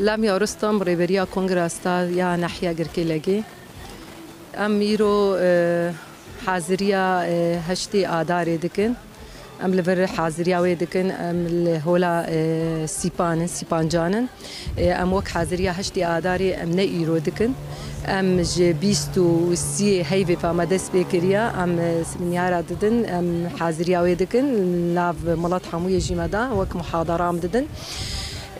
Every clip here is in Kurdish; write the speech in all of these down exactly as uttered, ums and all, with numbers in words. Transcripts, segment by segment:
Lamia Rustam, rêberiya Kongra Star ya Nehiya Girkê Legê. Em îro, e, haziriya, e, heştê Adarê dikin. Em li vir haziriya wê dikin. Em li hola, e, Sîpan in, Sîpancan in. E, em wek haziriya heştê Adarê em ne îro dikin. Em ji bîst û siyê heyvê fa me dest pê kiriya. Em, e, seminyara didin. Em haziriya wê dikin. Nav milet hemûyê jî me da. Wek muhadara em didin.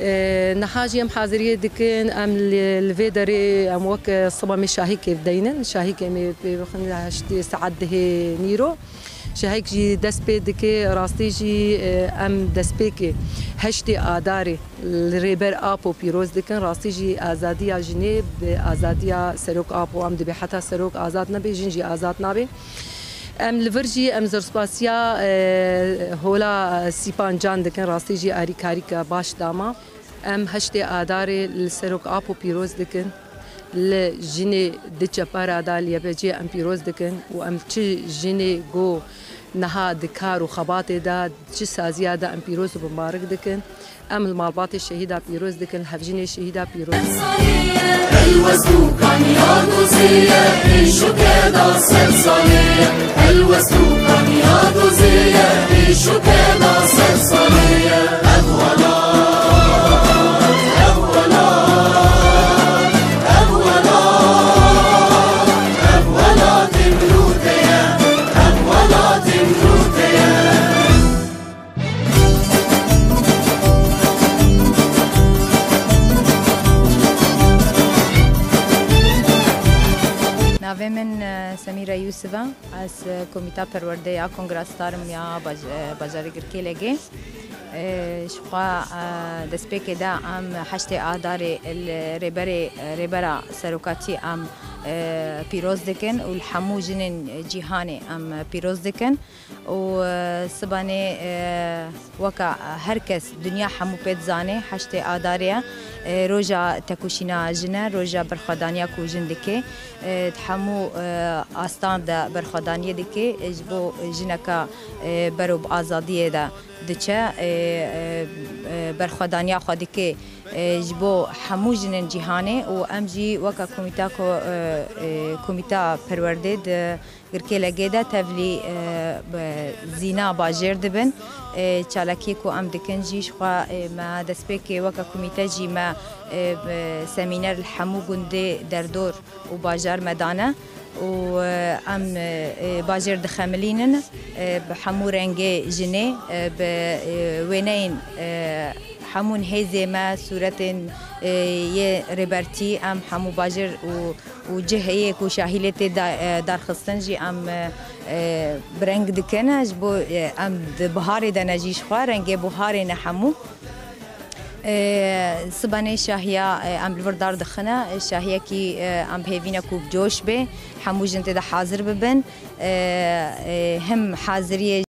E, niha jî em haziriyê dikin, em li, li vê derê em wek, e, siba me şahîkê deynin. Şahîkê me pê bixin heştê saet dihê nîro. Şahîk jî dest pê dike, rastî jî, e, em destpêkê heştê Adarê li Rêber Apo pîroz dikin. Rastî jî azadiya jinê bi azadiya Serok Apo em dibê heta Serok azad nebe, jin jî azad nabe. Em li vir jî em zirspasiya, e, hola Sîpan Can dikin, rastî jî arîkarîka baş dama. Em heştê Adarê li Serok Apo pîroz dikin, li jinê di çepera da li Y P G em pîroz dikin û em çi jinê go niha di kar û xebatê de, çi saziya de em pîroz û bimbarik dikin. Em li malbatê şehîda pîroz dikin, li hevjinê şehîda pîroz. Navê min, e, Semîra Yûsiv e. Ez, e, Komîta Perwerdê ya Kongra Star im ya bac-, e, bajarê Girkêlegê. E, ji xwe, e, destpêkê de em heştê Adarê li rêberê, e, rêbera serokatî em, e, pîroz dikin û li hemû jinên cîhanê em pîroz dikin. û, e, sibanê, e, weka her kes, dinya hemû pê dizane, heştê Adarê ye, e, roja tekoşîna jin e, roja berxwedaniya ku jin dike, e, di hemû, e, astan de berxwedaniyê dike, e, ji bo jineka, e, bero bi azadiyê de diçe, e, e, e, berxwedaniya xwe dike, e, ji bo hemû jinên cîhanê û em jî weka komîta ku, e, e, komîta perwerdê di Girkêlegê de tevlî, e, bi zîna bajêr dibin. E, çalakiyê ku em dikin jî ji xwe, e, me destpêkê weke komîte jî me, e, bi semîner li hemû gundê derdor û bajar me dane û, e, em, e, bajêr dixemilînin, e, bi hemû rengê jinê, e, bi, e, wêneyên, e, hemûn hêzê me, sûretên, e, yê rêbertî, em hemû bajêr û û cihê ku şahî lê tê da-, e, darxistin jî em, e, e, bi reng dikin. Ji bo, e, em di biharê de ne jî ji xwe rengê buharê ne hemû. E, sibanê şahiya, e, em li vir dar dixine. Şahiyekî, e, em bi hêvî ne ku bi coş bê. Hemû jin tê de hazir bibin. E, e, him haziriyê